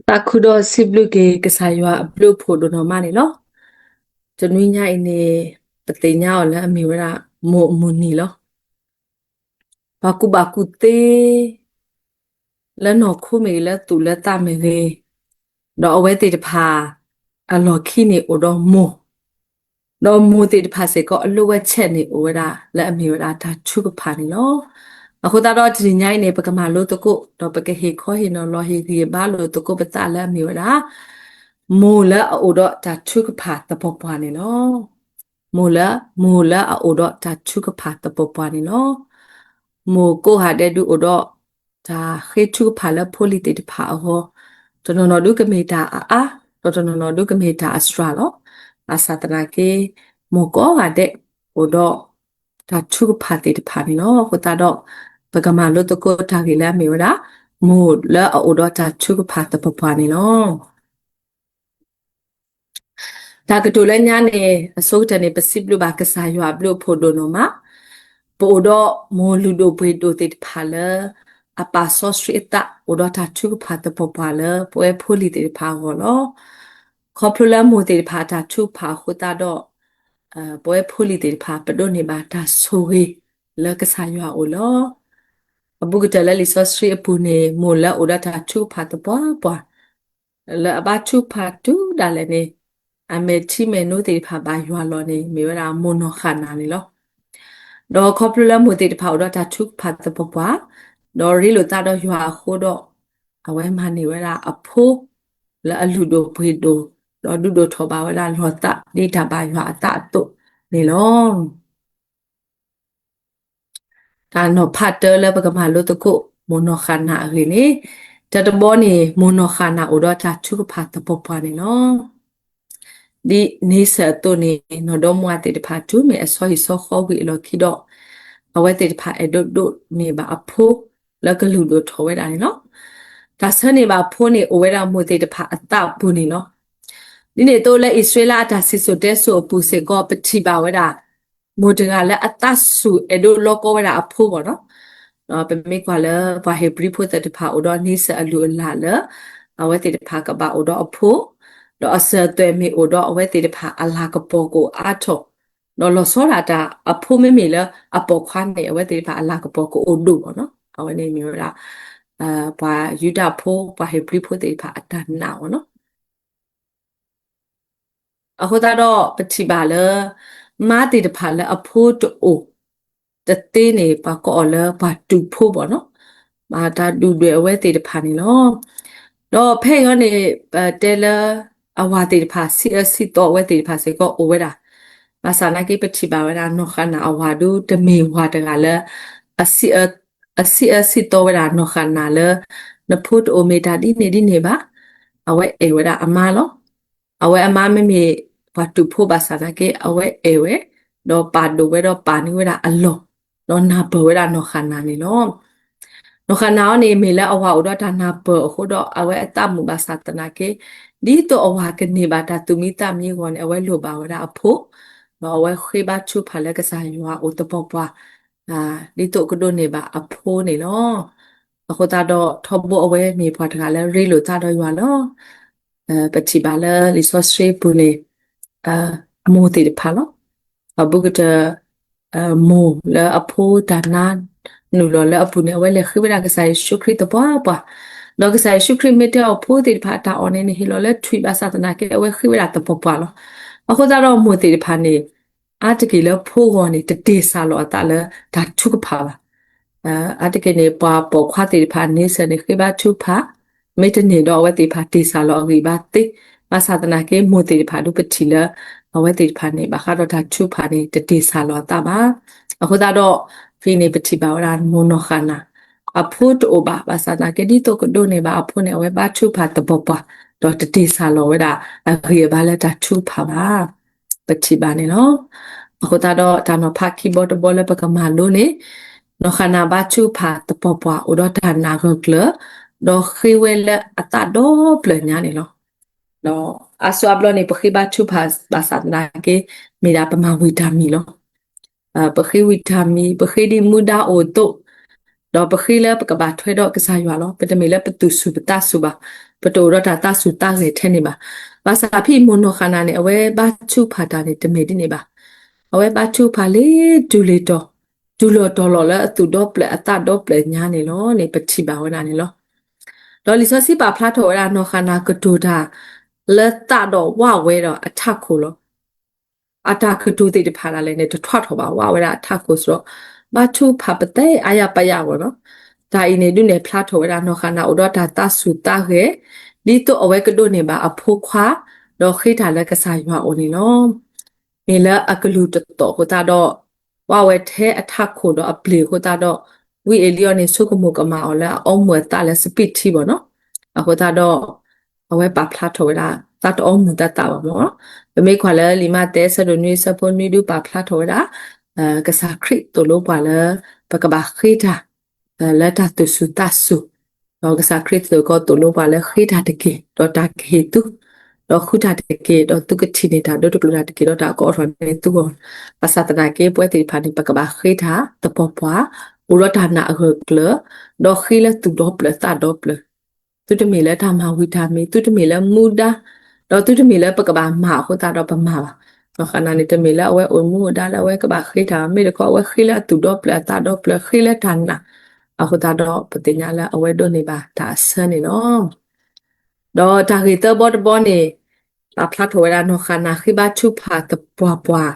သးခုဒီးစံးဘျုးက့ၤကစၢ်ယွၤအဘျုးအဖှိၣ်ဒိၣ်နီၢ်မးန့ၣ်လီၤ. တနွံညါအံၤန့ၣ် ပသ့ၣ်ညါအီၤလၢအမ့ၢ်ဝဲဒၣ် မိၢ်အမုၢ်နံၤလီၤ. ပှၤကူၣ်ဘၣ်ကူၣ်သ့ လၢနီၢ်ခိမ့ၢ်ဂ့ၤ လၢသူၣ်လၢသးမ့ၢ်ဂ့ၤ, ဒီးအဝဲသ့ၣ်တဖၣ် အလီၢ်ခံန့ၣ်အိၣ်ဒီးမိၢ်, ဒီးမိၢ်သ့ၣ်တဖၣ်စ့ၢ်ကီး အလိၣ်ဝဲဆဲးန့ၣ် အိၣ်ဝဲဒၣ်လၢအမ့ၢ်ဝဲဒၣ်တၢ်ထုကဖၣ်န့ၣ်လီၤ. အဃိသတးဒီးတနံၤညါအံၤန့ၣ် ပကမၤလိသကိး ဒီးပကဟ့ၣ်ခီဟ့ၣ်နီၤလီၤဟ့ၣ်ဂံၢ်ဟ့ၣ်ဘါလိာ်သကိးပသးလၢအမ့ၢ်ဝဲဒၣ် မိၢ်လၢအအိၣ်ဒီးတၢ်ထုကဖၣ်သပှၢ်ပှၢ်န့ၣ်လီၤ. မိၢ်လၢ, မိၢ်လၢအအိၣ်ဒီးတၢ်ထုကဖၣ်သပှၢ်ပှၢ်န့ၣ်လီၤ. မိၢ်ကိးဂၤဒဲးဒုးအိၣ်ဒီး တၢ်ဃ့ထုကဖၣ်လၢဖိလံၤသ့ၣ်တဖၣ်အဂီၢ်, တနီၤနီၤဒုးကမ့ၢ်တၢ်အအါ, ဒီးတနီၤနီၤဒုးကမ့ၢ်တၢ်အစှၤလီၤ. ဘၣ်ဆၣ်သနာ်က့ မိၢ်ကိးဂၤဒဲးအိၣ်ဒီး တၢ်ထုကဖၣ်သ့ၣ်တဖၣ်န့ၣ်လီၤ. အဃိသတးဒီး ပကမၤလိသကိးတၢ်ဂ့ၢ်လၢအမ့ၢ်ဝဲဒၣ် မိၢ်လၢအအိၣ်ဒီးတၢ်ထုကဖၣ်သပှၢ်ပှၢ်န့ၣ်လီၤ. တၢ်ကတိၤလၢညါန့ၣ် အဆိကတၢၢ်န့ၣ် ပစံးဘျုးဘၣ်ကစၢ်ယွၤအဘျုးအဖှိၣ်ဒိၣ်နီၢ်မး, ပအိၣ်ဒီးမိၢ်လုၢ်ဒိၣ်ပှ့ၤဒိၣ်သ့ၣ်တဖၣ်လၢ အပာ်စီဆှံအသး အိၣ်ဒီးတၢ်ထုကဖၣ်သပှၢ်ပှၢ်လၢပဝဲဖိလံၤသ့ၣ်တဖၣ်အဂီၢ်လီၤ. ခီဖျိလၢမိၢ်သ့ၣ်တဖၣ်အတၢ်ထုကဖၣ်အဃိသတးဒီး ပဝဲဖိလံၤသ့ၣ်တဖၣ် ပဒိးန့ၢ်ဘၣ်တၢ်ဆိၣ်ဂ့ၤလၢကစၢ်ယွၤအအိၣ်လီၤ. အဘူးကတၢၢ်လၢလံာ်စီဆှံအပူၤန့ၣ် မိၢ်လၢအအိၣ်ဒီးတၢ်ထုကဖၣ်သပှၢ်ပှၢ် လၢအဘါထုကဖၣ်တုၤဒၣ်လဲာ်န့ၣ် အမဲာ်ထံမဲာ်နိသ့ၣ်တဖၣ်ဘၣ်ယွၤလီၤန့ၣ် မ့ၢ်ဝဲဒၣ်မိၢ်နီၢ်ဃၣ်နၤန့ၣ်လီၤ. ဒီးခီဖျိလၢမိၢ်သ့ၣ်တဖၣ်အိၣ်ဒီးတၢ်ထုကဖၣ်သပှၢ်ပှၢ်, ဒီးရ့လိာ်သးဒီးယွၤအဃိဒီး အဝဲမၤန့ၢ်ဝဲဒၣ်အဖိ လၢအလုၢ်ဒိၣ်ပှ့ၤဒိၣ်, ဒီးဒုးဒိၣ်ထီၣ်ဘၣ်ဝဲဒၣ်လီၤသးဒ်တၢ်ဘၣ်ယွၤအသးအသိးန့ၣ်လီၤ. တၢ်နီၤဖးတၢလၢပကမၤလိသကိး မိၢ်နီၢ်ဃၣ်နၤအဂ့ၢ်န့ၣ်, တၢတဘီန့ၣ် မိၢ်နီၢ်ဃၣ်နၤအိၣ်ဒီးတၢ်ထုကဖၣ်သပှၢ်ပှၢ်န့ၣ်လီၤ. ဒ်န့ဆၢၣ်အသိးန့ၣ် နီၢ်ဒီမါဝၤသ့ၣ်တဖၣ် တုၤမ့ၢ်အဆီဟံၣ်ဆီဃီဝံၤအလီၢ်ခံဒီး အဝဲသ့ၣ်တဖၣ်အဲၣ်ဒိးဒိးန့ၢ်ဘၣ်အဖိ လၢကလုၢ်ဒိၣ်ထီၣ်ဝဲဒၣ်န့ၣ်လီၤ. တၢ်ဆၢန့ၢ်ဘၣ်အဖိန့ၣ် အိၣ်ဝဲဒၣ်မိၢ်သ့ၣ်တဖၣ်အသးအပူၤန့ၣ်လီၤ. ဒ်န့ၣ်အသိးလၢအံၣ်စရ့လးအတၢ်စံၣ်စိၤတဲစိၤအပူၤစ့ၢ်ကီး ပထံၣ်ဘၣ်ဝဲဒၣ် မိၢ်တဂၤလၢအသးဆူၣ်အဲၣ်ဒိးလီကီဝဲဒၣ်အဖိဘၣ်နီၤ. ပမ့ၢ်ကွၢ်လၢပှၤဧ့ၤဘြံၤဖိသ့ၣ်တဖၣ်အိၣ်ဒီးန့ဆၢၣ်အလုၢ်အလၢ်လၢ အဝဲသ့ၣ်တဖၣ်ကဘၣ်အိၣ်ဒီးအဖိ, ဒီးအစၢၤအသွဲၣ်မ့ၢ်အိၣ်ဒီးအဝဲသ့ၣ်တဖၣ်အလၤကပီၤကအိၣ်အါထီၣ်, ဒီးလီၤဆီဒၣ်တၢ်အဖိမ့မ့ၢ်လၢအပိာ်ခွါန့ၣ် အဝဲသ့ၣ်တဖၣ်အလၤကပီၤကအိၣ်ဒိၣ်ဘၣ်နီၤ. အဝဲန့ၣ်မ့ၢ်ဝဲဒၣ် ပှၤယူဒၤဖိ ပှၤဧ့ၤဘြံၤဖိသ့ၣ်တဖၣ်အတၢ်နာ်အီၤနီၤ. အဃိသတးဒီးပထံၣ်ဘၣ်လၢ မါသ့ၣ်တဖၣ်လၢအဖိတအိၣ်တသ့န့ၣ် ပှၤကိးအီၤလၢပှၤတူာ်ဖိဘၣ်နီၤ, မၤတၢ်ဒုၣ်ဒွဲၣ်အဝဲသ့ၣ်တဖၣ်န့ၣ်လီၤ. ဒီးဖဲအံၤန့ၣ် ပတဲလၢ အဝၤသ့ၣ်တဖၣ် စံးအၢစံးသီအဝဲသ့ၣ်တဖၣ်စ့ၢ်ကီးအိၣ်ဝဲဒၣ်, ဘၣ်ဆၣ်နာ်က့ပထံၣ်ဘၣ်ဝဲဒၣ် နီၢ်ဃၣ်နၤအဝၤဒု တမ့ၢ်ဝၤတဂၤလၢ အစံးအၢစံးသီဝဲဒၣ်နီၢ်ဃၣ်နၤလၢ နဖိတအိၣ်မ့ၢ်တၢ်ဒ်န့ၣ်ဒ်န့ၣ်ဘၣ်, အဝဲအဲၣ်ဝဲဒၣ်အမါလီၤ. အဝဲအမါမ့မ့ၢ်ပှၤတူာ်ဖိဘၣ်ဆၣ်နာ်က့ အဝဲအဲၣ်ဝဲ, ဒီးပာ်ဒိၣ်ဝဲဒီးပာ်န့ၢ်ဝဲဒၣ်အလီၢ်, ဒီးနၢ်ပၢၢ်ဝဲဒၣ်နီၢ်ဃၣ်နၤန့ၣ်လီၤ. နီၢ်ဃၣ်နၤအံၤန့ၣ် မ့ၢ်လၢအဝၤအိၣ်ဒီးတၢ်နၢ်ပၢၢ်အဃိဒီး အဝဲအသးမုာ်ဘၣ်ဆၣ်သနာ်က့ ဒ်သိးအဝၤကန့ၢ်ဘၣ်တၢ်သူၣ်မံသးမံအဂီၢ်န့ၣ် အဝဲလိၣ်ဘၣ်ဝဲဒၣ်အဖိ, ဒီးအဝဲဃ့ဘါထုကဖၣ်လၢကစၢ်ယွၤအအိၣ်သပှၢ်ပှၢ် ဒ်သိးကဒိးန့ၢ်ဘၣ်အဖိန့ၣ်လီၤ. အဃိသတးဒီးထီဘိအဝဲမ့ၢ်ပှၤတဂၤလၢရ့လိာ်သးဒီးယွၤလီၤ. ပထံၣ်ဘၣ်လၢလံာ်စီဆှံပူၤန့ၣ် မိၢ်သ့ၣ်တဖၣ်လီၤ. အဘူးကတၢၢ် မိၢ်လၢအဖိတၢ်နါနုာ်လီၤလၢအပူၤန့ၣ် အဝဲလဲၤဃ့ဝဲဒၣ်ကစၢ်ယ့ၣ်ၡူးခရံာ်သပှၢ်ပှၢ်, ဒီးကစၢ်ယ့ၣ်ၡူးခရံာ်မ့ၢ်တဲအီၤဖိသ့ၣ်တဖၣ်အတၢ်အီၣ်န့ၣ်န့ၣ် ဟ့ၣ်လီၤလၢထွံၣ်ဘၣ်ဆၣ်သနာ်က့ အဝဲဃ့ဝဲဒၣ်သပှၢ်ပှၢ်လီၤ. အဃိသတးဒီးမိၢ်သ့ၣ်တဖၣ်န့ၣ် အါတက့ၢ်လၢဖိဂီၢ်န့ၣ် တတ့ၢ်စၢ်လီၤအသးလၢတၢ်ထုကဖၣ်ဘၣ်. အါတက့ၢ်န့ၣ် ပှၤပိာ်ခွါသ့ၣ်တဖၣ်န့ဆၢၣ်န့ၣ်ဃ့ဘါထုကဖၣ်, မ့တန့ၢ်ဒီးအဝဲသ့ၣ်တဖၣ်တ့ၢ်စၢ်လီၤအဂံၢ်ဘါသ့, ဘၣ်ဆၣ်သနာ်က့မိၢ်သ့ၣ်တဖၣ်ဒုးပထံၣ်လၢ အဝဲသ့ၣ်တဖၣ်န့ၣ် ဘၣ်ဃးဒီးတၢ်ထုကဖၣ်န့ၣ် တတ့ၢ်စၢ်လီၤအသးဘၣ်. အဃိသတးဒီး ဖဲန့ၣ်ပထံၣ်ဘၣ်ဝဲဒၣ်မိၢ်နီၢ်ဃၣ်နၤ အဖိတအိၣ်ဘၣ်, ဘၣ်ဆၣ်သနာ်က့ ဒ်သိးကဒိးန့ၢ်ဘၣ်အဖိန့ၣ် အဝဲဘါထုကဖၣ်သပှၢ်ပှၢ်, ဒီးတတ့ၢ်စၢ်လီၤဝဲဒၣ်အဂံၢ်အဘါလၢတၢ်ထုကဖၣ်ဘၣ်. ပထံၣ်ဘၣ်န့ၣ်လီၤ. အဃိသတးဒီးတၢ်နီၤဖးခံဘီတဘီလၢပကမၤလိန့ၣ်, နီၢ်ဃၣ်နၤဘါထုကဖၣ်သပှၢ်ပှၢ် အိၣ်ဒီးတၢ်နာ်ဂၢၢ်ကျၢၤ, ဒီးဃ့ဝဲလၢအသးဒီဖျၢၣ်ညါန့ၣ်လီၤ. ဒီးအါစုအါဘျီန့ၣ် ပဃ့ဘါထုကဖၣ်ဘၣ်ဆၣ်သနာ်က့ မ့ၢ်ဒၣ်ပမၤဝံၤတၢ်မံၤလီၤ. ပဃ့ဝံၤတၢ်မံၤ ပဃ့ဒ်မူဒါအိၣ်အသိး, ဒီးပဃ့လၢပကဘၣ်ထွဲဒီးကစၢ်ယွၤလီၤ. ပတမ့ၢ်လၢပသူၣ်ဆူၣ်ပသးဆူၣ်ဘၣ်, ပတအိၣ်ဒီးတၢ်သးဆူၣ်သးဂဲၤထဲန့ၣ်ဘၣ်. ဘၣ်ဆၣ်ဖဲအံၤမိၢ်နီၢ်ဃၣ်နၤန့ၣ် အဝဲဘါထုကဖၣ်တၢ်န့ၣ် တမ့ၢ်ဒ်န့ၣ်ဘၣ်. အဝဲဘါထုကဖၣ်လၢတူၢ်လီၤတီၤ, တူၢ်လီၤတီၤလီၤလၢအသူၣ်ဒီဖျၢၣ်အသးဒီဖျၢၣ်ညါန့ၣ်လီၤန့ၣ် ပထံၣ်ဘၣ်ဝဲဒၣ်န့ၣ်လီၤ. ဒီးလံာ်စီဆှံပာ်ဖျါထီၣ်ဝဲဒၣ်နီၢ်ဃၣ်နၤကတိၤတၢ် လၢသးဒီးဝးဝဲဒီးအထးခိၣ်လီၤ. အတၢ်ကတိၤသ့ၣ်တဖၣ်ဒၣ်လဲာ်န့ၣ် တထွးထီၣ်ဘၣ် ဝးဝဲဒၣ်အထးခိၣ်စ့ၢ်ဒီး ဘါထုကဖၣ်ပသဲအါယါပယါအဂီၢ်လီၤ. တၢ်အံၤန့ၣ်ဒုးနဲၣ်ဖျါထီၣ်ဝဲဒၣ်နီၢ်ဃၣ်နၤအိၣ်ဒီးတၢ်သးဆူၣ်သးဂဲၤ ဒ်သိးအဝဲကဒိးန့ၢ်ဘၣ်အဖိခွါ ဒီးဃ့တၢ်လၢကစၢ်ယွၤအအိၣ်န့ၣ်လီၤ. မ့ၢ်လၢအကလုၢ်တသီၣ်အဃိသတးဒီး ဝးဝဲထဲအထးခိၣ်ဒီးအပျ့ၤအဃိသတးဒီး ဝံအ့လံအီၤန့ၣ် ဆိကမိၣ်ကမၣ်အီၤလၢအအီမူၤအသးလၢစပံးထံဘၣ်နီၤ. အဃိသတးဒီး အဝဲပာ်ဖျါထီၣ်ဝဲဒၣ် သးတအီမူၤသးသးဘၣ်မၢ်. ပမ့ၢ်ကွၢ်လၢလံာ်မးသဲအဆၢဒိၣ်နွံအဆၢဖိနွံဒုးပာ်ဖျါထီၣ်ဝဲဒၣ် ကစၢ်ခရံာ်သိၣ်လိပှၤလၢ ပကဘၣ်ဃ့တၢ် လၢတၢ်သူၣ်ဆူၣ်သးဆူၣ်, ဒီးကစၢ်ခရံာ်စ့ၢ်ကီးသိၣ်လိပှၤလၢဃ့တၢ်တက့ၢ် ဒီးတၢ်ကဟ့ၣ်သု, ဒီးဃုတၢ်တက့ၢ် ဒီးသုကထံၣ်န့ၢ်တၢ်ဒိတကျိၤတၢ်တက့ၢ် ဒီးတၢ်ကအိးထီၣ်န့ၢ်သုဂီၢ်. ဘၣ်ဆၣ်သနာ်က့ ပဝဲသ့ၣ်တဖၣ်န့ၣ် ပကဘၣ်ဃ့တၢ်သပှၢ်ပှၢ်, အိၣ်ဒီးတၢ်နာ်အဂၢၢ်ကျၢၤ, ဒီးဃ့လၢသူၣ်ဒီဖျၢၣ်သးဒီဖျၢၣ် သုတမ့ၢ်လၢတၢ်မၤဝံၤတၢ်မံၤ, သုတမ့ၢ်လၢမူဒါ, ဒီးသုတမ့ၢ်လၢပကဘၣ်မၤအဃိသတးဒီးပမၤဘၣ်. နီၢ်ဃၣ်နၤန့ၣ် တမ့ၢ်လၢအဝဲအိၣ်မူဒါလၢအဝဲကဘၣ်ဃ့တၢ်, မ့ၢ်တခီအဝဲဃ့လၢအသူၣ်ဒီဖျၢၣ်အသးဒီဖျၢၣ် ဃ့လၢတၢ်နာ်, အဃိသတးဒီးပသ့ၣ်ညါလၢအဝဲဒိးန့ၢ်ဘၣ်တၢ်အဆၢန့ၣ်လီၤ. ဒီးတၢ်ဂ့ၢ်သၢဘီတဘီန့ၣ် ပာ်ဖျါထီၣ်ဝဲဒၣ်နီၢ်ဃၣ်နၤဃ့ဘါထုကဖၣ်သပှၢ်ပှၢ်,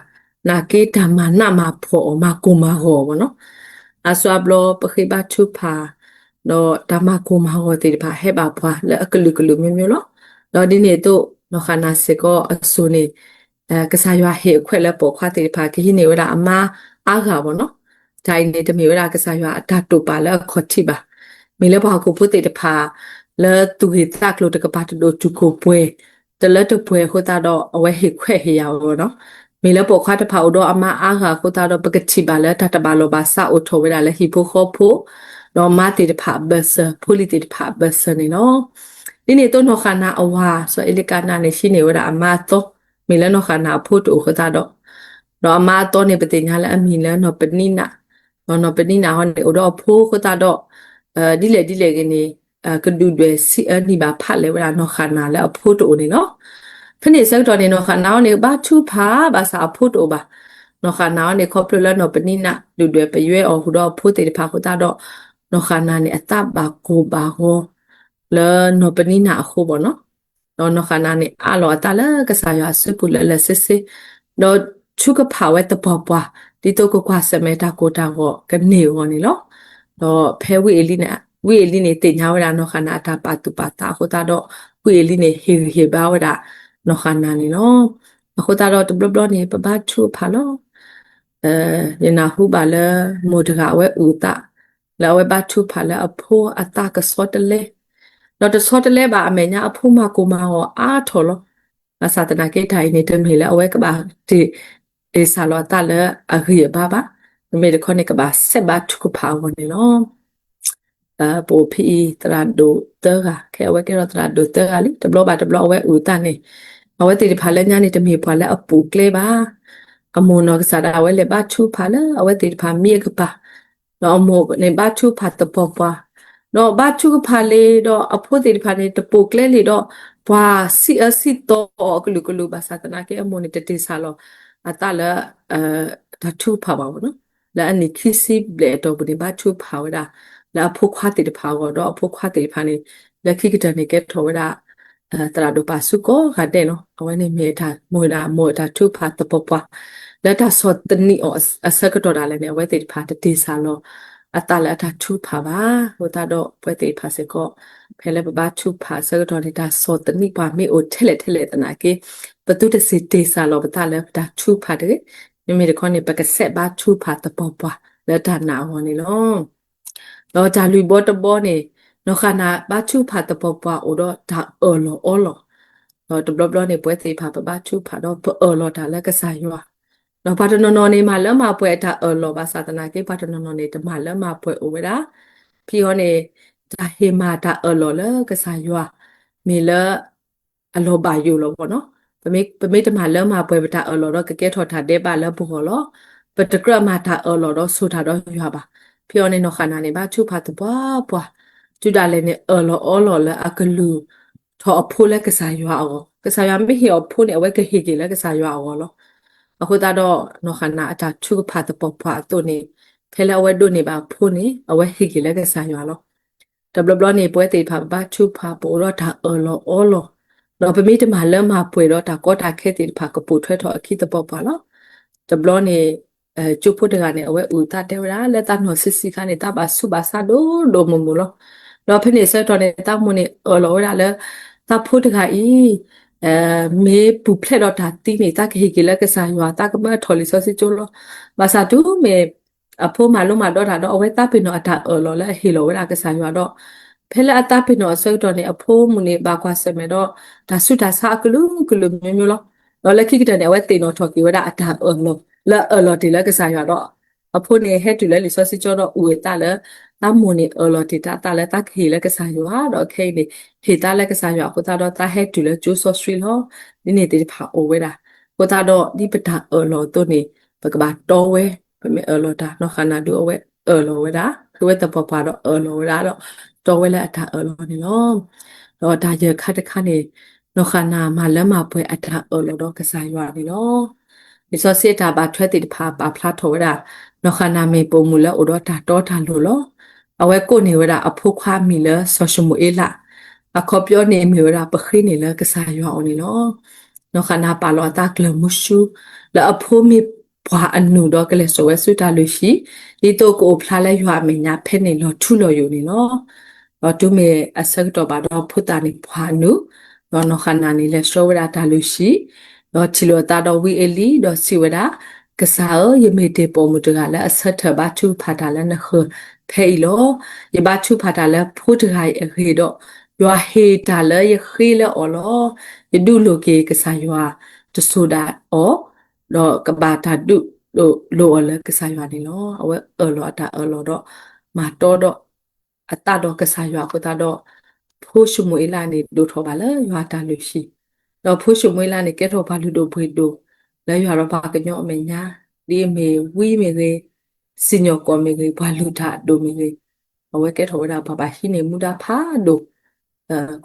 နာ်က့တၢ်မၤနးမၤဖှီၣ်အီၤ မၤကိၢ်မၤဂီၤအီၤမၢ်နီၤ. အါစုအါဘျီပဃ့ဘါထုကဖၣ်, ဒီးတၢ်မၤကိၢ်မၤဂီၤသ့ၣ်တဖၣ်ဟဲဘၣ်ပှၤလၢအကလုာ်ကလုာ်မ့ၢ်မ့ၢ်လီၤ. ဒီးဒ်န့ၣ်အသိး နီၢ်ဃၣ်နၤစ့ၢ်ကီးအစိၤန့ၣ် ကစၢ်ယွၤဟ့ၣ်အခွဲးလၢပိာ်ခွါသ့ၣ်တဖၣ် ကဟံးန့ၢ်ဝဲဒၣ်အမါအါဂၤမၢ်နီၤ. တၢ်အံၤန့ၣ် တမ့ၢ်ဝဲဒၣ်ကစၢ်ယွၤအတၢ်တိာ်ပာ်လၢအခီၣ်ထံးဘၣ်. မ့ၢ်လၢပှၤဟီၣ်ခိၣ်ဖိသ့ၣ်တဖၣ် လၢသူၣ်ဂ့ၢ်သးကျိၤတကပၤတဒိၣ်တုာ်ခိၣ်ပှဲၤ တလၢတပှဲၤအဃိသတးဒီး အဝဲဟ့ၣ်ခွဲးဟ့ၣ်ယာ်အီၤမၢ်နီၤ. မ့ၢ်လၢပိာ်ခွါတဖၣ်အိၣ်ဒီးအမါအါဂၤအဃိသတးဒီး ပကထံၣ်ဘၣ်လၢတၢ်တဘၣ်လီၢ်ဘၣ်စးအိၣ်ထီၣ်ဝဲဒၣ်လၢဟံၣ်ဖိဃီဖိ, ဒီးမါသ့ၣ်တဖၣ်အဘၢၣ်စၢၤ ဖိလံၤသ့ၣ်တဖၣ်အဘၢၣ်စၢၤန့ၣ်လီၤ. ဒ်န့ၣ်အသိးနီၢ်ဃၣ်နၤအဝၤ စီၤအ့လံကၤနၤန့ၣ် ဟံးန့ၢ်ဝဲဒၣ်အမါအသီ, မ့ၢ်လၢနီၢ်ဃၣ်နၤအဖိတအိၣ်အဃိသတးဒီး, ဒီးအမါအသီန့ၣ် ပသ့ၣ်ညါလၢအမံၤလၢနီၢ်ပနံနး, ဒီးနီၢ်ပနံနးဟီန့ၣ် အိၣ်ဒီးအဖိအဃိသတးဒီး ဒ်လဲၣ်ဒ်လဲၣ်ဂ့ၤန့ၣ် ကဒုၣ်ဒွဲၣ်ဆံးအၢနံၣ်ဘၣ်ဖးလဲၢ်ဝဲဒၣ်နီၢ်ဃၣ်နၤလၢအဖိတအိၣ်န့ၣ်လီၤ. ဖဲန့ၣ်အဆၢကတီၢ်န့ၣ် နီၢ်ဃၣ်နၤဟီန့ၣ် ဘါထုကဖၣ်ဘၣ်ဆၣ်အဖိတအိၣ်ဘၣ်. နီၢ်ဃၣ်နၤဟီန့ၣ် ခီဖျိလၢနီၢ်ပနံနး ဒုၣ်ဒွဲၣ်ပယွဲအီၤဟူဒီးအဖိသ့ၣ်တဖၣ်အဃိသတးဒီး နီၢ်ဃၣ်နၤန့ၣ် အသးဘၣ်ကိၢ်ဘၣ်ဂီၤ လၢနီၢ်ပနံနးအဃိမၢ်နီၤ. ဒီးနီၢ်ဃၣ်နၤန့ၣ် အးလီၤအသးလၢကစၢ်ယွၤအစုပူၤလၢာ်လၢာ်ဆ့ဆ့, ဒီးထုကဖၣ်ဝဲသပှၢ်ပှၢ် ဒ်သိးကကွၢ်ဆၢၣ်မဲာ်တၢ်ကိၢ်တၢ်ဂီၤကန့ၢ်အဂီၢ်န့ၣ်လီၤ. ဒီးဖဲဝံအ့လံန့ၣ် ဝံအ့လံန့ၣ် သ့ၣ်ညါဝဲဒၣ်နီၢ်ဃၣ်နၤအတၢ်ပာ်သူၣ်ပာ်သးအဃိသတးဒီး ဝံအ့လံန့ၣ် ဟ့ၣ်ဂံၢ်ဟ့ၣ်ဘါဝဲဒၣ်နီၢ်ဃၣ်နၤန့ၣ်လီၤ. အဃိသတးဒီးတဘျီဘျီန့ၣ် ပဘါထုကဖၣ်လီၤ. ယနၢ်ဟူဘၣ်လၢ မိၢ်တဂၤအဝဲအုၣ်အသး လၢအဝဲဘါထုကဖၣ်လၢအဖိအသးကဆီတလဲ, ဒီးတဆီတလဲဘၣ် အမဲာ်ညါအဖိမၤကိၢ်မၤဂီၤအါထီၣ်လီၤ. ဘၣ်ဆၣ်သနာ်က့ တၢ်အံၤန့ၣ် တမ့ၢ်လၢအဝဲကဘၣ်တ့ၢ် တ့ၢ်စၢ်လီၤအသးလၢအဂံၢ်အဘါဘၣ်. မ့မ့ၢ်တခီန့ၣ် ကဘၣ်ဆဲးဘါထုကဖၣ်အဂီၢ်န့ၣ်လီၤ. ပအိၣ်ဖဲအံၤ သရၣ်ဒိၣ်သၢဂၤ, ခဲအဝဲကဲထီၣ်သရၣ်ဒိၣ်သၢဂၤလံ. တဘျီဘၣ်တဘျီအဝဲအုၣ်အသးန့ၣ် အဝဲသ့ၣ်တဖၣ်လၢညါန့ၣ် တမ့ၢ်ပှၤလၢအပူၤကျဲဘၣ်. အမိၢ်နီၢ်ကစၢ်ဒၣ်ဝဲလဲၤဘါထုကဖၣ်လၢအဝဲသ့ၣ်တဖၣ်မံအကပၤ, ဒီးအမိၢ်န့ၣ်ဘါထုကဖၣ်သပှၢ်ပှၢ်, ဒီးဘါထုကဖၣ်လံဒီးအဖိသ့ၣ်တဖၣ်န့ၣ် တပိာ်ကျဲလံဒီး ပှၤဆံးအၢဆံးသီအီၤအကလုာ်ကလုာ် ဘၣ်ဆၣ်သနာ်က့ အမိၢ်န့ၣ်တတ့ၢ်စၢ်လီၤအသးလၢ တၢ်ထုကဖၣ်ဘၣ်မၢ်နီၤ. လၢအနံၣ်ခံဆံဘျဲၣ်အတီၢ်ပူၤန့ၣ် ဘါထုကဖၣ်ဝဲဒၣ် လၢအဖိခွါသ့ၣ်တဖၣ်အဂီၢ် ဒီးအဖိခွါသ့ၣ်တဖၣ်န့ၣ် လၢခံကတၢၢ်န့ၣ်ကဲထီၣ်ဝဲဒၣ် သရၣ်ဒိၣ်ပာ်ဆူကိးဂၤဒဲးနီၤ. အဝဲန့ၣ်မ့ၢ်တၢ်မိၢ်ဒၣ်မိၢ်တၢ်ထုကဖၣ်သပှၢ်ပှၢ် လၢတၢ်ဆီၣ်သနံးအီၤအဆၢကတီၢ်ဒၣ်လဲာ်န့ၣ် အဝဲသ့ၣ်တဖၣ်တတ့ၢ်စၢ်လီၤအသးလၢအတၢ်ထုကဖၣ်ဘၣ်. အဃိသတးဒီးပဝဲသ့ၣ်တဖၣ်စ့ၢ်ကီး ဖဲလၢပဘါထုကဖၣ်အဆၢကတီၢ်န့ၣ် တၢ်ဆီၣ်သနံးပှၤမ့ၢ်အိၣ်ထဲလဲၣ်ထဲလဲၣ်သနာ်က့ ပသုတစ့ၢ်တ့ၢ်စၢ်လီၤပသးလၢပတၢ်ထုကဖၣ်တဂ့ၤ. မ့မ့ၢ်တခီန့ၣ် ပကဆဲးဘါထုကဖၣ်သပှၢ်ပှၢ်လၢတၢ်နာ်အဂီၢ်န့ၣ်လီၤ. ဒီးတၢ်လွံၢ်ဘီတဘီန့ၣ် နီၢ်ဃၣ်နၤဘါထုကဖၣ်သပှၢ်ပှၢ်အိၣ်ဒီးတၢ်အၢၣ်လီၤအီလီၤ. ဒီးတဘျီဘျီန့ၣ် ပဝဲသ့ၣ်တဖၣ်ပဘါထုကဖၣ်ဒီးပအၢၣ်လီၤတၢ်လၢကစၢ်ယွၤ ဒီးပှၤတနီၤနီၤန့ၣ် မၤလၢမၤပှဲၤအတၢ်အၢၣ်လီၤ ဘၣ်ဆၣ်သနာ်က့ ပှၤတနီၤနီၤန့ၣ် တမၤလၢမၤပှဲၤအိၣ်ဝဲဒၣ်. ဖဲအံၤန့ၣ် တၢ်ဟ့ၣ်မၤတၢ်အၢၣ်လီၤလၢကစၢ်ယွၤ မ့ၢ်လၢ အလီၤဘၣ်ယိၣ်လီၤဘၣ်နီၤ. ပမ့ၢ်တမၤလၢမၤပှဲၤပတၢ်အၢၣ်လီၤဒီး ကကဲထီၣ်တၢ်ဒဲးဘးလၢပဂီၢ်လီၤ. ပတကြၢးမၤတၢ်အၢၣ်လီၤဒီးဆိၣ်တၢ်ဒီးယွၤဘၣ်. ဖဲအံၤန့ၣ် နီၢ်ဃၣ်နၤန့ၣ် ဘါထုကဖၣ်သပှၢ်ပှၢ်, တုၤဒၣ်လဲာ်န့ၣ် အၢၣ်လီၤအီလီၤလၢအကလုၢ်ထီၣ်အဖိလၢကစၢ်ယွၤအဂီၢ်, ကစၢ်ယွၤမ့ၢ်ဟ့ၣ်အီၤဖိန့ၣ် အဝဲကဟ့ၣ်က့ၤလၢကစၢ်ယွၤအဂီၢ်လီၤ. အဃိသတးဒီး နီၢ်ဃၣ်နၤအတၢ်ထုကဖၣ်သပှၢ်ပှၢ်အသိးန့ၣ် ဖဲလၢအဝဲဒိးန့ၢ်ဘၣ်အဖိန့ၣ် အဝဲဟ့ၣ်က့ၤလၢကစၢ်ယွၤလီၤ. တဘျီဘျီန့ၣ် ပဝဲသ့ၣ်တဖၣ်ပဘါထုကဖၣ် ပအိၣ်ဒီးတၢ်အၢၣ်လီၤအီလီၤ, ဒီးပမ့ၢ်တမၤလၢမၤပှဲၤဒီးတၢ်ကီတၢ်ခဲသ့ၣ်တဖၣ် ကပိာ်ထွဲထီၣ်အခံသပှၢ်ပှၢ်လီၤ. တဘျီန့ၣ် ကၠိဖိတဂၤန့ၣ် အဝဲအုၣ်အသးတဲဝဲဒၣ် လၢသးနီၢ်ဆံးဆံးခါန့ၣ် သးဘၣ်ဆူးဘၣ်ဆါဒိၣ်ဒိၣ်မုၢ်မုၢ်လီၤ. ဒီးဖဲန့ၣ်အဆၢကတီၢ်န့ၣ် သးမိၢ်န့ၣ်အၢၣ်လီၤဝဲဒၣ်လၢ သးဖိတဂၤအံၤ မ့ၢ်ပူၤဖျဲးဒီးတၢ်သံန့ၣ် သးကဟ့ၣ်က့ၤလၢကစၢ်ယွၤ, သးကမၢထီၣ်လံာ်စီဆှံကၠိလီၤ. ဘၣ်ဆၣ်တုၤမ့ၢ် အဖိမၤလိမၤဒိးတၢ်ဒီး အဝဲသးပ့ၤနီၣ်အတၢ်အၢၣ်လီၤလၢအဟ့ၣ်လီၤဝဲဒၣ်ကစၢ်ယွၤဒီး ဖဲလၢအသးပ့ၤနီၣ်အဆၢကတီၢ်န့ၣ် အဖိမုၣ်န့ၣ် ဘၣ်ကွၢ်ဆၢၣ်မဲာ်ဒီး တၢ်ဆူးတၢ်ဆါအကလုာ်ကလုာ်မျိုးမျိုးလီၤ. ဒီးလၢခံကတၢၢ်န့ၣ် အဝဲသ့ၣ်နီၣ်ထီၣ်က့ၤဝဲဒၣ်အတၢ်အၢၣ်လီၤ လၢအအၢၣ်လီၤတ့ၢ်လၢကစၢ်ယွၤဒီး အဖိန့ၣ် ဟဲတုၤလၢလံာ်စီဆှံကၠိဒီး အုၣ်အသးလၢ သးမိၢ်န့ၣ်အၢၣ်လီၤတ့ၢ်တၢ်သးလၢသးကဟ့ၣ်လၢကစၢ်ယွၤ ဒီးခဲအံၤန့ၣ် ဟ့ၣ်သးလၢကစၢ်ယွၤအဃိသတးဒီး သးဟဲတုၤလၢကၠိစီဆှံလီၤ. ဒ်န့ၣ်သ့ၣ်တဖၣ်အိၣ်ဝဲဒၣ်. အဃိသတးဒီး ဒ်ပတၢ်အၢၣ်လီၤအသိးန့ၣ် ပကဘၣ်တီဝဲ, ပမ့ၢ်အၢၣ်လီၤတၢ် နီၢ်ဃၣ်နၤဒုးအဝဲအၢၣ်လီၤဝဲဒၣ်, ဃ့ဝဲသပှၢ်ပှၢ်ဒီးအၢၣ်လီၤဝဲဒၣ်ဒီး တီဝဲလၢအတၢ်အၢၣ်လီၤန့ၣ်လီၤ. ဒီးတၢ်ယဲၢ်ခါတခါန့ၣ် နီၢ်ဃၣ်နၤမၤလၢမၤပှဲၤအတၢ်အၢၣ်လီၤဒီးကစၢ်ယွၤန့ၣ်လီၤ. လံာ်စီဆှံအတၢ်ဘၣ်ထွဲသ့ၣ်တဖၣ်ပာ်ဖျါထီၣ်ဝဲဒၣ် နီၢ်ဃၣ်နၤမ့ၢ်ပိာ်မုၣ်လၢအိၣ်ဒီးတၢ်တီတၢ်လိၤလီၤ. အဝဲကိးန့ၢ်ဝဲဒၣ်အဖိခွါအမံၤလၢစီၤၡမူၤအ့လး, အခီပညီန့ၣ်မ့ၢ်ဝဲဒၣ် ပဃ့န့ၢ်လၢကစၢ်ယွၤအအိၣ်န့ၣ်လီၤ. နီၢ်ဃၣ်နၤပာ်လီၤအသးကျၢၤမူဆူ လၢအဖိမ့ၢ်ပှၤအနုာ်ဒီးကလဲၤစိာ်ဝဲဆူတၢ်လုၢ်ဟံၣ်, ဒ်သိးကအိၣ်ဖျါလၢယွၤအမဲာ်ညါဖဲန့ၣ်လီၤထူလီၤယိာ်န့ၣ်လီၤ. ဒီးတုၤမ့ၢ်အဆၢကတီၢ်ဘၣ်ဒီးဖိသၣ်န့ၣ်ပှၤအနုာ်, ဒီးနီၢ်ဃၣ်နၤန့ၣ်လဲၤဆှၢဝဲဒၣ်တၢ်လုၢ်ဟံၣ်, ဒီးထံၣ်လိာ်အသးဒီးဝံအ့လံ, ဒီးစံးဝဲဒၣ်, ကစၢ်ဧၢ, ယမ့ၢ်တ့ၢ်ပိာ်မုၣ်တဂၤလၢအဆၢထၢၣ်ဘါထုကဖၣ်တၢ်လၢနဃၢၤဖဲအံၤလီၤ. ယဘါထုကဖၣ်တၢ်လၢဖိတဂၤအံၤအဂ့ၢ်ဒီး, ယွၤဟ့ၣ်တၢ်လၢယဃ့လၢအီၤလီၤ. ယဒုးလိာ်က့ၤကစၢ်ယွၤတစိၤဒၣ်အီၤ, ဒီးကဘၣ်တၢ်ဒုးလိာ်အီၤလၢကစၢ်ယွၤန့ၣ်လီၤ. အဝဲအၢၣ်လီၤအတၢ်အၢၣ်လီၤဒီး မၤတီဒီး အသးဒီးကစၢ်ယွၤအဃိသတးဒီး, ဖိၡမူၤအ့လးန့ၣ် ဒိၣ်ထီၣ်ဘၣ်လၢယွၤအတၢ်လုၢ်ဟံၣ်, ဒီးဖိၡမူၤအ့လးန့ၣ် ကဲထီၣ်ပှၤလုၢ်ဒိၣ်ပှ့ၤဒိၣ် လၢယွၤဒီးပှၤကညီအမဲာ်ညါ, ဒ်အမ့ၢ်ဝံမ့ၢ်ဂ့ၤ, စံၣ်ညီၣ်ကွီၢ်မ့ၢ်ဂ့ၤ, ပှၤလုၢ်တၢ်အဒိၣ်မ့ၢ်ဂ့ၤ, အဝဲကဲထီၣ်ဝဲဒၣ်ပှၤဘၣ်ဟံးန့ၢ်မူဒါဖးဒိၣ်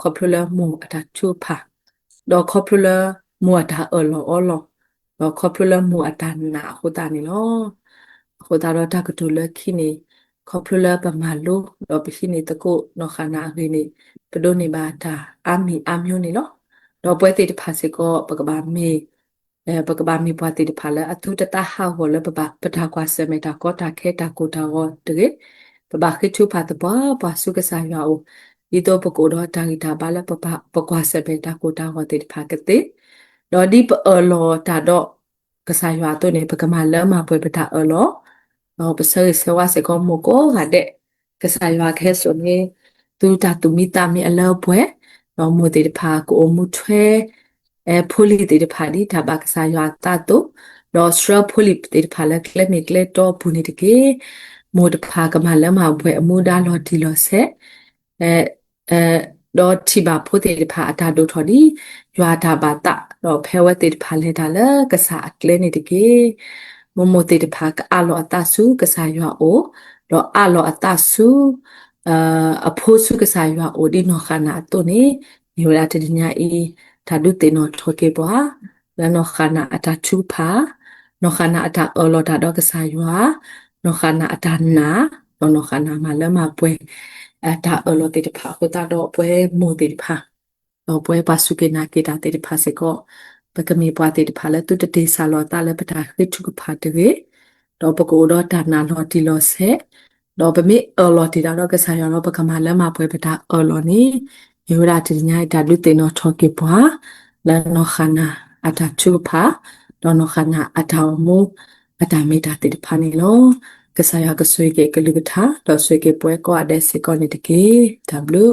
ခီဖျိလၢမိၢ်အတၢ်ထုကဖၣ်, ဒီးခီဖျိလၢမိၢ်အတၢ်အၢၣ်လီၤအီလီၤ, ဒီးခီဖျိလၢမိၢ်အတၢ်နာ်အဃိသတးန့ၣ်လီၤ. အဃိသတးဒီးတၢ်ကတိၤလၢခံန့ၣ်, ခီဖျိလၢပမၤလိ ဒီးပဟံးန့ၢ်သကိးနီၢ်ဃၣ်နၤအဂ့ၢ်န့ၣ်, ပဒိးန့ၢ်ဘၣ်တၢ်အါမံၤအါမျိၤန့ၣ်လီၤ. ဒီးပဝဲသ့ၣ်တဖၣ်စ့ၢ်ကီး ပကဘၣ်မ့ၢ် ပကဘၣ်မ့ၢ်ပှၤသ့ၣ်တဖၣ်လၢအသူတသးဟးဂီၤလၢပဘၣ် ပတၢ်ကွၢ်ဆၢၣ်မဲာ်တၢ်ကီတၢ်ခဲတၢ်ကိၢ်တၢ်ဂီၤတဂ့ၤ, ပဘၣ်ဃ့ထုကဖၣ်သပှၢ်ပှၢ်ဆူကစၢ်ယွၤအအိၣ်, ဒ်သိးပကအိၣ်ဒီးတၢ်ဂံၢ်တၢ်ဘါလၢပကွၢ်ဆၢၣ်မဲာ်တၢ်ကိၢ်တၢ်ဂီၤသ့ၣ်တဖၣ်ကသ့, ဒီးဒ်ပအၢၣ်လီၤတၢ်ဒီးကစၢ်ယွၤအသိးန့ၣ် ပကမၤလၢမၤပှဲၤပတၢ်အၢၣ်လီၤ, ဒီးပဆၢဂ့ၤဆၢဝါစ့ၢ်ကီးမိၢ်ကိးဂၤဒဲး, ကစၢ်ယွၤကဟဲစိာ်န့ၢ် သုတၢ်သူၣ်မံသးမံအလၢအပှဲၤ, ဒီးမိၢ်သ့ၣ်တဖၣ်ကအိၣ်မူထွဲ ဖိလံၤသ့ၣ်တဖၣ်ဒ်တၢ်ဘၣ်ကစၢ်ယွၤအသးအသိး, ဒီးဆှၢဖိလံၤသ့ၣ်တဖၣ်လၢကျဲမ့ၢ်ကျဲတီအပူၤန့ၣ်တက့ၢ်. မိၢ်တဖၣ်ကမၤလၢမၤပှဲၤအမူဒါလီၤတံၢ်လီၤဆဲး, ဒီးထံၣ်ဘၣ်ဖိသ့ၣ်တဖၣ်အတၢ်ဒိၣ်ထီၣ်ဒ်ယွၤအတၢ်ဘၣ်သး, ဒီးဖဲအဝဲသ့ၣ်တဖၣ်လဲၤတၢ်လၢကစၢ်အကျဲန့ၣ်တက့ၢ်. မိၢ်မိၢ်သ့ၣ်တဖၣ်ကအးလီၤအသးဆူကစၢ်ယွၤအအိၣ်, ဒီးအးလီၤအသးဆူ အဖိဆူကစၢ်ယွၤအအိၣ်ဒ်နီၢ်ဃၣ်နၤအသိးန့ၣ်, မ့ၢ်ဝဲဒၣ်တနံၤညါအံၤ တၢ်ဒုးသ့ၣ်နီၣ်ထီၣ်က့ၤပှၤ လၢနီၢ်ဃၣ်နၤအတၢ်ထုကဖၣ်, နီၢ်ဃၣ်နၤအတၢ်အၢၣ်လီၤတၢ်ဒီးကစၢ်ယွၤ, နီၢ်ဃၣ်နၤအတၢ်နာ်, ဒီးနီၢ်ဃၣ်နၤမၤလၢမၤပှဲၤ အတၢ်အၢၣ်လီၤသ့ၣ်တဖၣ်အဃိသတးဒီး ပဝဲမိၢ်သ့ၣ်တဖၣ် ဒီးပဝဲပှၤစူၢ်က့ၤနာ်က့ၤတၢ်သ့ၣ်တဖၣ်စ့ၢ်ကီး, ပကမ့ၢ်ပှၤသ့ၣ်တဖၣ်လၢသုတတ့ၢ်စၢ်လီၤသးလၢပတၢ်ဃ့ထုကဖၣ်တဂ့ၤ, ဒီးပကအိၣ်ဒီးတၢ်နာ်လီၤတံၢ်လီၤဆဲး, ဒီးပမ့ၢ်အၢၣ်လီၤတ့ၢ်တၢ်ဒီးကစၢ်ယွၤဒီး ပကမၤလၢမၤပှဲၤပတၢ်အၢၣ်လီၤန့ၣ်, မ့ၢ်ဝဲဒၣ်တနံၤညါအံၤတၢ်ဒုးသ့ၣ်နီၣ်ထီၣ်က့ၤပှၤ လၢနီၢ်ဃၣ်နၤအတၢ်ထုကဖၣ်, ဒီးနီၢ်ဃၣ်နၤအတၢ်အိၣ်မူ အတၢ်မ့ၢ်တၢ်သ့ၣ်တဖၣ်န့ၣ်လီၤ. ကစၢ်ယွၤကဆိၣ်ဂ့ၤက့ၤအကလုၢ်ကထါ ဒီးဆိၣ်ဂ့ၤက့ၤပဝဲကိးဂၤဒဲးစ့ၢ်ကီးန့ၣ်တက့ၢ်. တၢ်ဘျုး